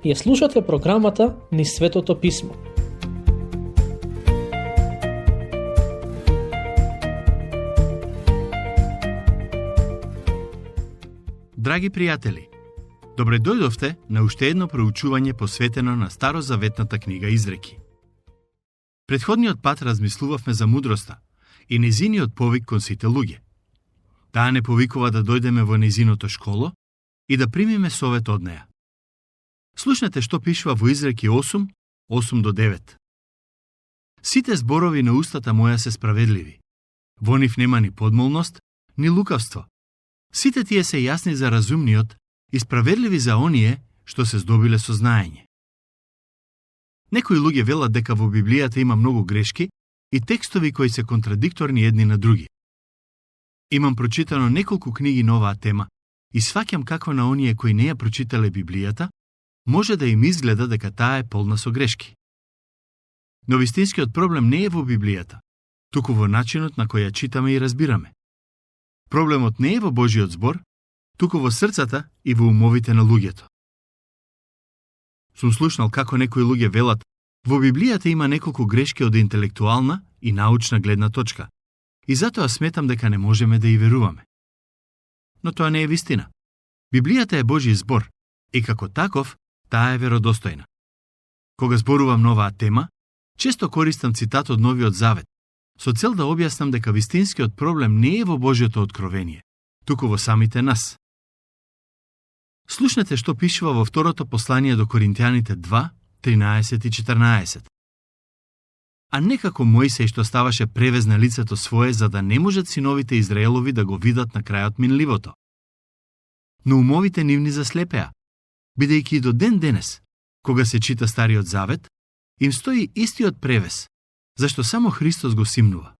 Ја слушате програмата Низ Светото Писмо. Драги пријатели, добре дојдовте на уште едно проучување посветено на Старозаветната книга Изреки. Претходниот пат размислувавме за мудроста и незиниот повик кон сите луѓе. Таа не повикува да дојдеме во незиното школо и да примиме совет од неа. Слушнете што пишува во Изреки 8, 8 до 9. Сите зборови на устата моја се справедливи. Во нив нема ни подмолност, ни лукавство. Сите тие се јасни за разумниот и справедливи за оние што се здобиле со знаење. Некои луѓе велат дека во Библијата има многу грешки и текстови кои се контрадикторни едни на други. Имам прочитано неколку книги на оваа тема и сваќам како на оние кои не ја прочитале Библијата, може да им изгледа дека таа е полна со грешки. Но вистинскиот проблем не е во Библијата, туку во начинот на кој ја читаме и разбираме. Проблемот не е во Божиот збор, туку во срцата и во умовите на луѓето. Сум слушнал како некои луѓе велат, во Библијата има неколку грешки од интелектуална и научна гледна точка, и затоа сметам дека не можеме да ја веруваме. Но тоа не е вистина. Библијата е Божји збор, и како таков, таа е веродостојна. Кога зборувам на оваа тема, често користам цитат од Новиот Завет, со цел да објаснам дека вистинскиот проблем не е во Божјото откровение, туку во самите нас. Слушнете што пишува во второто послание до Коринтијаните 2, 13 и 14. А не како Мојсей што ставаше превез на лицето свое за да не можат синовите Израелови да го видат на крајот минливото. Но умовите нивни заслепеа, бидејќи и до ден денес, кога се чита Стариот Завет, им стои истиот превез, зашто само Христос го симнува.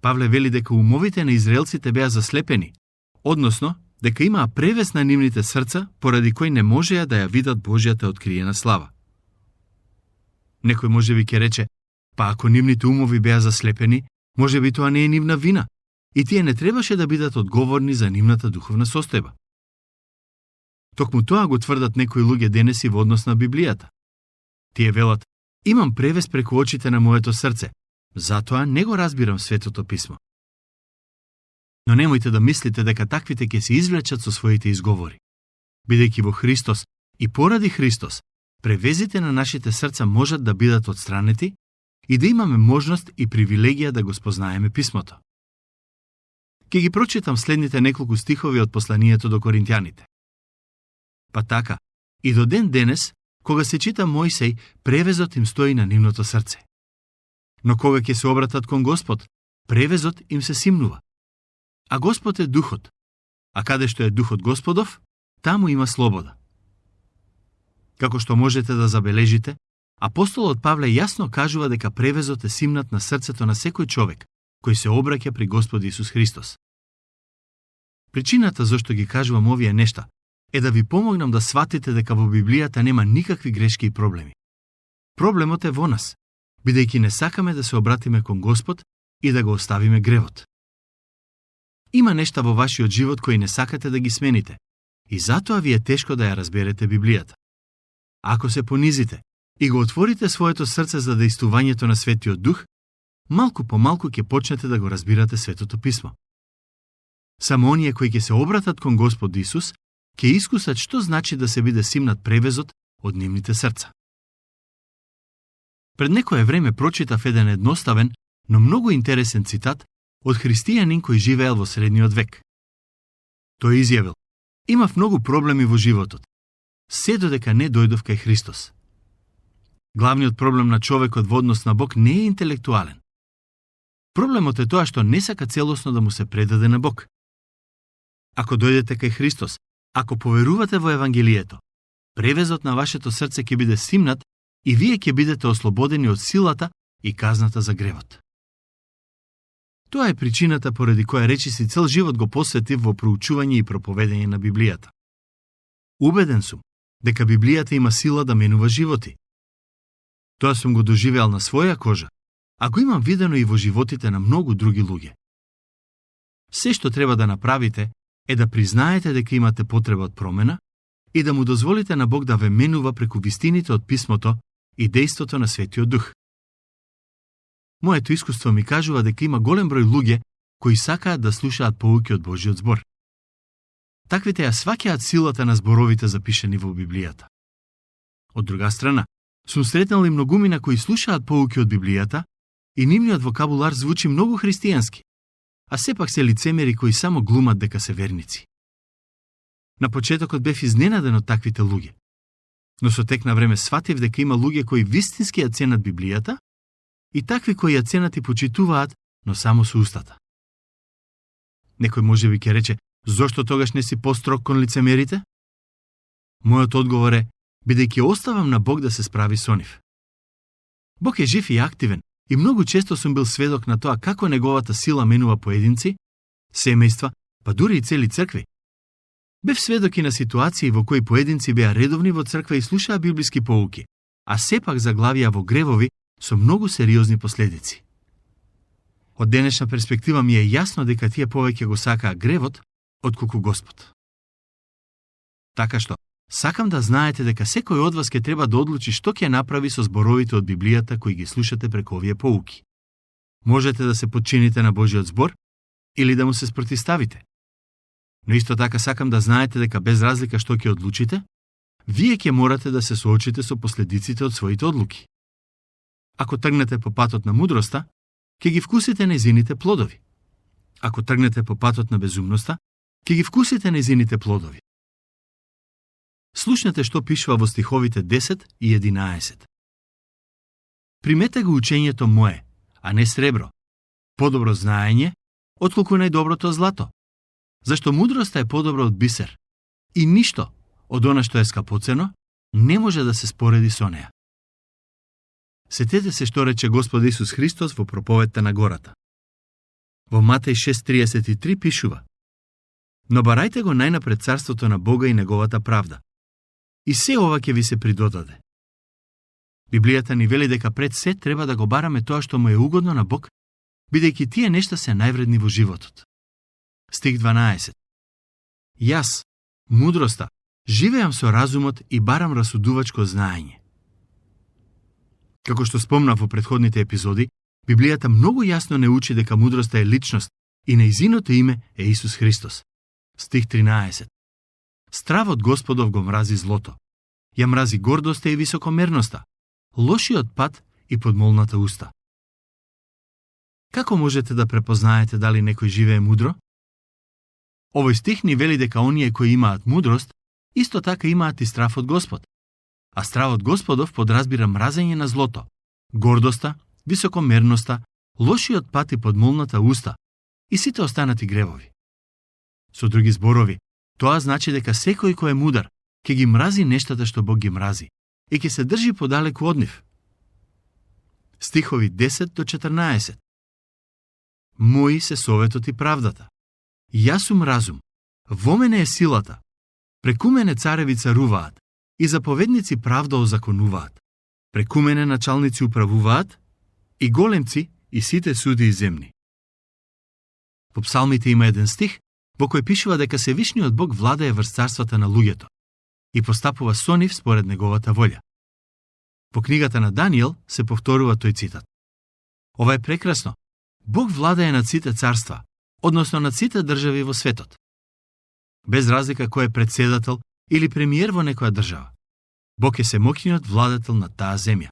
Павле вели дека умовите на израелците беа заслепени, односно, дека имаа превес на нивните срца, поради кој не можеа да ја видат Божјата откриена слава. Некој можеби ќе рече, па ако нивните умови беа заслепени, можеби тоа не е нивна вина, и тие не требаше да бидат одговорни за нивната духовна состојба. Токму тоа го тврдат некои луѓе денес и во однос на Библијата. Тие велат, имам превес преку очите на моето срце, затоа не го разбирам Светото Писмо. Но немојте да мислите дека таквите ќе се извлечат со своите изговори. Бидејќи во Христос и поради Христос, превезите на нашите срца можат да бидат отстранети и да имаме можност и привилегија да го спознаеме Писмото. Ке ги прочитам следните неколку стихови од посланието до Коринтијаните. Па така, и до ден денес, кога се чита Мојсей, превезот им стои на нивното срце. Но кога ќе се обратат кон Господ, превезот им се симнува. А Господ е Духот, а каде што е Духот Господов, таму има слобода. Како што можете да забележите, апостолот Павле јасно кажува дека превезот е симнат на срцето на секој човек кој се обраќа при Господ Исус Христос. Причината зашто ги кажувам овие нешта е да ви помогнам да сватите дека во Библијата нема никакви грешки и проблеми. Проблемот е во нас, бидејќи не сакаме да се обратиме кон Господ и да го оставиме гревот. Има нешта во вашиот живот кои не сакате да ги смените, и затоа ви е тешко да ја разберете Библијата. Ако се понизите и го отворите своето срце за дејствувањето на Светиот Дух, малку по малку ќе почнете да го разбирате Светото Писмо. Само оние кои ќе се обратат кон Господ Исус, ќе искусат што значи да се биде симнат превезот од нивните срца. Пред некое време прочитав еден едноставен, но многу интересен цитат од христијанин кој живеел во средниот век. Тој изјавил: имав многу проблеми во животот, се додека не дојдов кај Христос. Главниот проблем на човекот во однос на Бог не е интелектуален. Проблемот е тоа што не сака целосно да му се предаде на Бог. Ако дојдете кај Христос, ако поверувате во Евангелието, превезот на вашето срце ќе биде симнат и вие ќе бидете ослободени од силата и казната за гревот. Тоа е причината поради која речиси цел живот го посветив во проучување и проповедање на Библијата. Убеден сум дека Библијата има сила да менува животи. Тоа сум го доживеал на своја кожа, а го имам видено и во животите на многу други луѓе. Се што треба да направите е да признаете дека имате потреба од промена и да му дозволите на Бог да ве менува преку вистините од писмото и дејството на Светиот Дух. Моето искуство ми кажува дека има голем број луѓе кои сакаат да слушаат поуки од Божиот збор. Таквите ја сваќаат силата на зборовите запишани во Библијата. Од друга страна, сум сретнал и многумина кои слушаат поуки од Библијата и нивниот вокабулар звучи многу христијански, а сепак се лицемери кои само глумат дека се верници. На почетокот бев изненаден од таквите луѓе, но со тек на време сватив дека има луѓе кои вистински ја ценат Библијата и такви кои ја ценат и почитуваат, но само со устата. Некој можеби ќе рече, зошто тогаш не си построг кон лицемерите? Мојот одговор е, бидејќи оставам на Бог да се справи со нив. Бог е жив и активен и многу често сум бил сведок на тоа како неговата сила менува поединци, семејства, па дури и цели цркви. Бев сведок и на ситуации во кои поединци беа редовни во црква и слушаа библиски поуки, а сепак заглавија во гревови со многу сериозни последици. Од денешна перспектива ми е јасно дека тие повеќе го сакаа гревот, отколку Господ. Така што, сакам да знаете дека секој од вас ќе треба да одлучи што ќе направи со зборовите од Библијата кои ги слушате преку овие поуки. Можете да се подчините на Божиот збор или да му се спротивставите. Но исто така сакам да знаете дека без разлика што ќе одлучите, вие ќе морате да се соочите со последиците од своите одлуки. Ако тргнете по патот на мудроста, ќе ги вкусите нејзините плодови. Ако тргнете по патот на безумноста, ќе ги вкусите нејзините плодови. Слушнете што пишува во стиховите 10 и 11. Примете го учењето мое, а не сребро, подобро знаење, отколку најдоброто злато. Зашто мудроста е подобро од бисер, и ништо од она што е скапоцено не може да се спореди со неа. Сетете се што рече Господ Исус Христос во проповедта на гората. Во Матеј 6:33 пишува: Но барајте го најнапред царството на Бога и неговата правда, и се ова ќе ви се придодаде. Библијата ни вели дека пред се треба да го бараме тоа што му е угодно на Бог, бидејќи тие нешта се највредни во животот. Стих 12. Јас, мудроста, живеам со разумот и барам расудувачко знаење. Како што спомнав во претходните епизоди, Библијата многу јасно не учи дека мудроста е личност и нејзиното име е Исус Христос. Стих 13. Стравот Господов го мрази злото. Ја мрази гордоста и високомерноста, лошиот пат и подмолната уста. Како можете да препознаете дали некој живее мудро? Овој стих ни вели дека оние кои имаат мудрост, исто така имаат и страв од Господ. А стравот Господов подразбира мразење на злото, гордоста, високомерноста, лошиот пат и подмолната уста и сите останати гревови. Со други зборови, тоа значи дека секој кој е мудар ќе ги мрази нештата што Бог ги мрази и ќе се држи подалеку од нив. Стихови 10 до 14. Мои се советот и правдата. Јас сум разум, во мене е силата, преку мене цареви царуваат и заповедници правда озаконуваат, преку мене началници управуваат и големци и сите судии земни. Во псалмите има еден стих во кој пишува дека Севишниот Бог владее врз царствата на луѓето и постапува со нив според неговата волја. Во книгата на Даниел се повторува тој цитат. Ова е прекрасно. Бог владее над сите царства, односно над сите држави во светот. Без разлика кој е председател или премиер во некоја држава. Бог е семоќниот владетел на таа земја.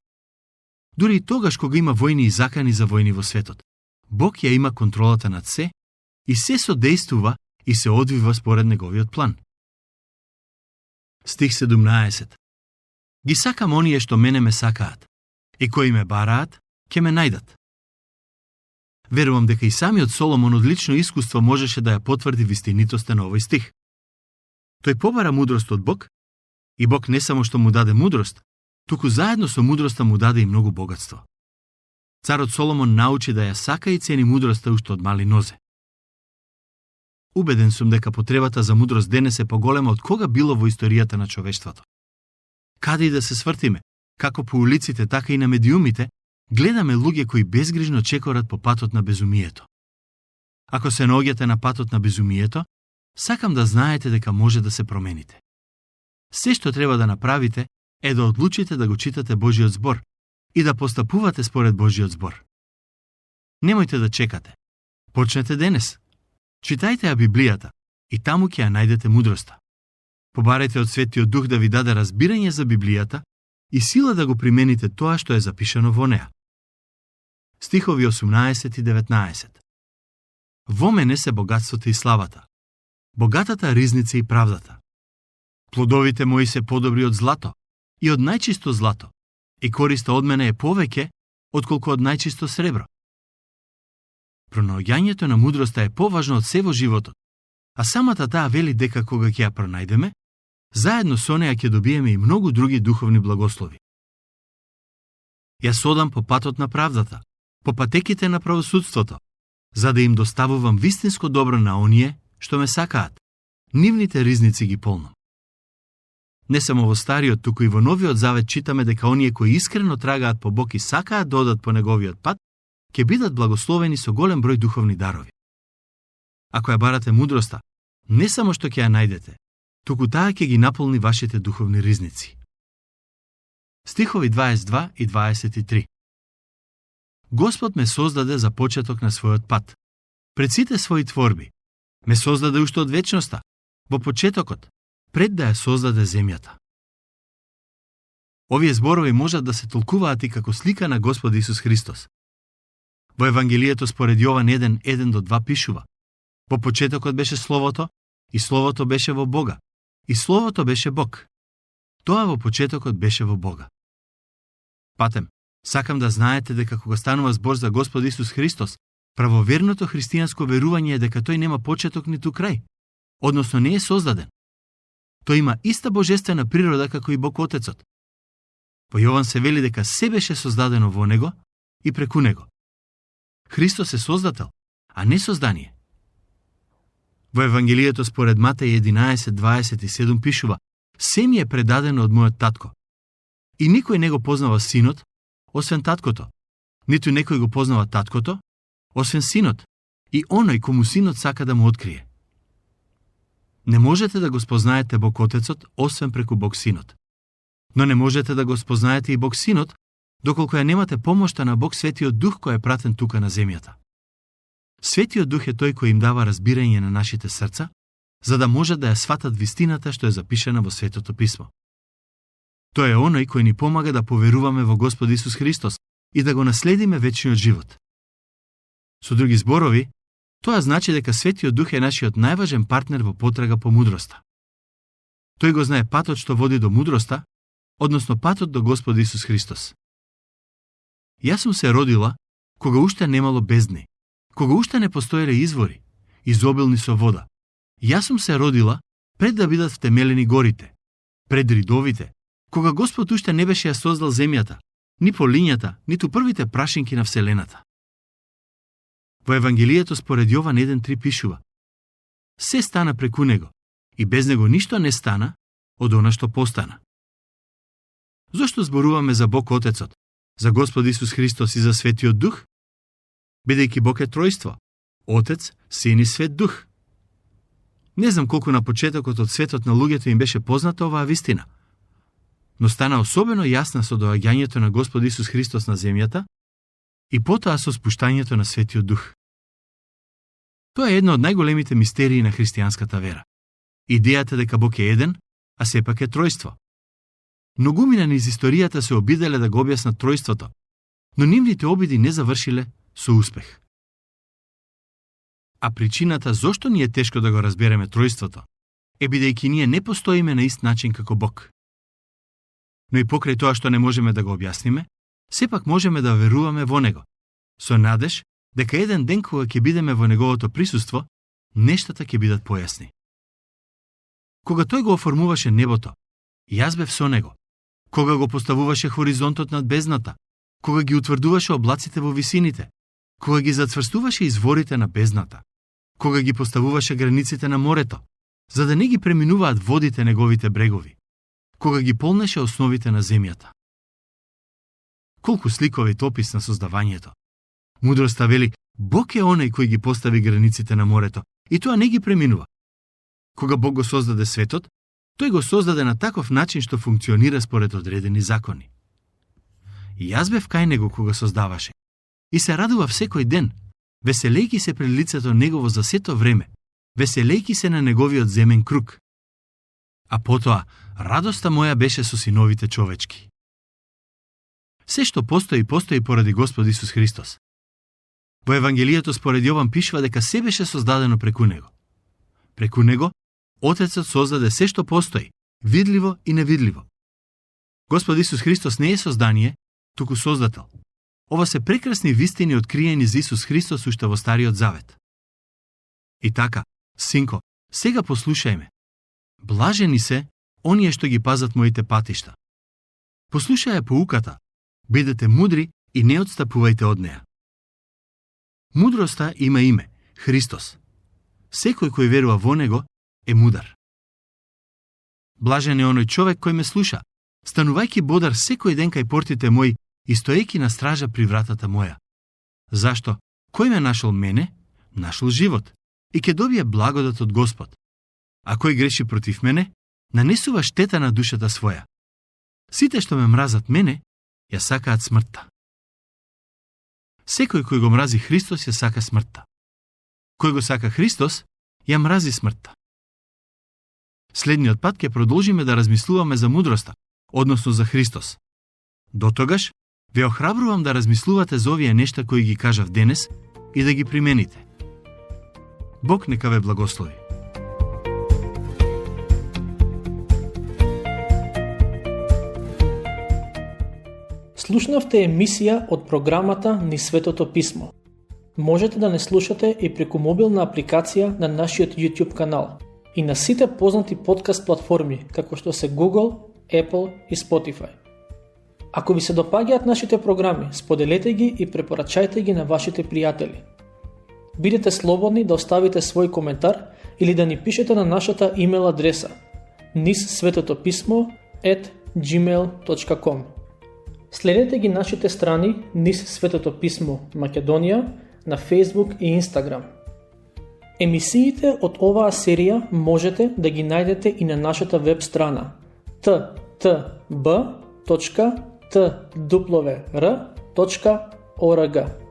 Дури и тогаш кога има војни и закани за војни во светот, Бог ја има контролата над се и се содействува и се одвива според неговиот план. Стих 17. Ги сакам оние што мене ме сакаат, и кои ме бараат, ќе ме најдат. Верувам дека и самиот Соломон од лично искуство можеше да ја потврди вистинитоста на овој стих. Тој побара мудрост од Бог, и Бог не само што му даде мудрост, туку заедно со мудроста му даде и многу богатство. Царот Соломон научи да ја сака и цени мудроста уште од мали нозе. Убеден сум дека потребата за мудрост денес е поголема од кога било во историјата на човештвото. Каде и да се свртиме, како по улиците, така и на медиумите, гледаме луѓе кои безгрижно чекорат по патот на безумието. Ако се наоѓате на патот на безумието, сакам да знаете дека може да се промените. Се што треба да направите е да одлучите да го читате Божиот збор и да постапувате според Божиот збор. Немојте да чекате. Почнете денес. Читајте ја Библијата и таму ќе ја најдете мудроста. Побарајте од Светиот Дух да ви даде разбирање за Библијата и сила да го примените тоа што е запишано во неа. Стихови 18 и 19. Во мене се богатството и славата, богатата ризница и правдата. Плодовите мои се подобри од злато и од најчисто злато, и користа од мене е повеќе отколку од најчисто сребро. Пронаоѓањето на мудроста е поважно од се во животот, а самата таа вели дека кога ќе ја пронајдеме, заедно со неа ќе добиеме и многу други духовни благослови. Јас одам по патот на правдата, по патеките на правосудството, за да им доставувам вистинско добро на оние што ме сакаат. Нивните ризници ги полнам. Не само во Стариот, туку и во Новиот Завет читаме дека оние кои искрено трагаат по Бог и сакаат да одат по неговиот пат, ќе бидат благословени со голем број духовни дарови. Ако ја барате мудроста, не само што ќе ја најдете, туку таа ќе ги наполни вашите духовни ризници. Стихови 22 и 23. Господ ме создаде за почеток на својот пат. Пред сите своји творби. Ме создаде уште од вечноста, во почетокот, пред да ја создаде земјата. Овие зборови можат да се толкуваат и како слика на Господ Исус Христос. Во Евангелието според Јован 1:1-2 пишува: Во почетокот беше Словото, и Словото беше во Бога, и Словото беше Бог. Тоа во почетокот беше во Бога. Патем, сакам да знаете дека кога станува збор за Господ Исус Христос, правоверното христијанско верување е дека тој нема почеток ниту крај, односно не е создаден. Тој има иста божествена природа како и Бог Отецот. Во Јован се вели дека се беше создадено во него и преку него. Христос е создател, а не создание. Во Евангелието според Матеј 11:27 пишува: Се ми е предадено од мојот татко. И никој не го познава синот, освен таткото, ниту некој го познава таткото, освен синот, и оној кому синот сака да му открие. Не можете да го спознаете Бог Отецот, освен преку Бог Синот. Но не можете да го спознаете и Бог Синот, доколку ја немате помошта на Бог Светиот Дух кој е пратен тука на земјата. Светиот Дух е тој кој им дава разбирање на нашите срца, за да можат да ја сватат вистината што е запишана во Светото Писмо. Тој е оној кој ни помага да поверуваме во Господ Исус Христос и да го наследиме вечниот живот. Со други зборови, тоа значи дека Светиот Дух е нашиот најважен партнер во потрага по мудроста. Тој го знае патот што води до мудроста, односно патот до Господ Исус Христос. Јас сум се родила кога уште немало бездни, кога уште не постоеле извори, изобилни со вода. Јас сум се родила пред да бидат втемелени горите, пред ридовите, кога Господ уште не беше ја создал земјата, ни полињата, ниту првите прашинки на вселената. Во Евангелието според Јован 1:3 пишува: Се стана преку него, и без него ништо не стана од она што постана. Зошто зборуваме за Бог Отецот, за Господ Исус Христос и за Светиот Дух? Бидејќи Бог е тројство, Отец, Син и Свет Дух. Не знам колку на почетокот од светот на луѓето им беше позната оваа вистина, но стана особено јасна со доаѓањето на Господ Исус Христос на земјата и потоа со спуштањето на Светиот Дух. Тоа е една од најголемите мистерии на христијанската вера. Идејата дека Бог е еден, а сепак е тројство. Многумина низ историјата се обиделе да го објаснат тројството, но нивните обиди не завршиле со успех. А причината зошто ни е тешко да го разбереме тројството е бидејќи ние не постоиме на ист начин како Бог. Но и покрај тоа што не можеме да го објасниме, сепак можеме да веруваме во него, со надеж дека еден ден кога ќе бидеме во неговото присуство, нештата ќе бидат појасни. Кога тој го оформуваше небото, јас бев со него. Кога го поставуваше хоризонтот над бездната, кога ги утврдуваше облаците во висините, кога ги зацврстуваше изворите на бездната, кога ги поставуваше границите на морето, за да не ги преминуваат водите неговите брегови, кога ги полнеше основите на земјата. Колку сликовит опис на создавањето. Мудроста вели: Бог е оној кој ги постави границите на морето и тоа не ги преминува. Кога Бог го создаде светот, Тој го создаде на таков начин што функционира според одредени закони. И јас бев кај него кога создаваше. И се радував секој ден, веселејки се пред лицето негово за сето време, веселејки се на неговиот земен круг. А потоа, радоста моја беше со синовите човечки. Се што постои поради Господ Исус Христос. Во Евангелието според Јован пишува дека се беше создадено преку него. Преку него, Отецот создаде се што постои, видливо и невидливо. Господ Исус Христос не е создание, туку создател. Ова се прекрасни вистини откриени за Исус Христос уште во Стариот Завет. И така, синко, сега послушајме. Блажени се оние што ги пазат моите патишта. Послушај поуката, бидете мудри и не отстапувајте од неа. Мудроста има име, Христос. Секој кој верува во него е мудар. Блажен е оној човек кој ме слуша, станувајќи бодар секој ден кај портите мои и стоејќи на стража при вратата моја. Зашто? Кој ме нашол мене, нашол живот и ќе добие благодат од Господ. А кој греши против мене, нанесува штета на душата своја. Сите што ме мразат мене, ја сакаат смртта. Секој кој го мрази Христос ја сака смртта. Кој го сака Христос, ја мрази смртта. Следниот пат ќе продолжиме да размислуваме за мудроста, односно за Христос. Дотогаш, ве охрабрувам да размислувате за овие нешта кои ги кажав денес и да ги примените. Бог нека ве благослови. Слушнавте емисија од програмата Низ Светото Писмо. Можете да не слушате и преку мобилна апликација на нашиот YouTube канал и на сите познати подкаст платформи, како што се Google, Apple и Spotify. Ако ви се допаѓаат нашите програми, споделете ги и препорачајте ги на вашите пријатели. Бидете слободни да оставите свој коментар или да ни пишете на нашата имейл адреса nizsvetotopисmo@gmail.com. Следете ги нашите страни Низ Светото Писмо Македонија на Facebook и Instagram. Емисиите од оваа серија можете да ги најдете и на нашата веб страна ttb.twr.org.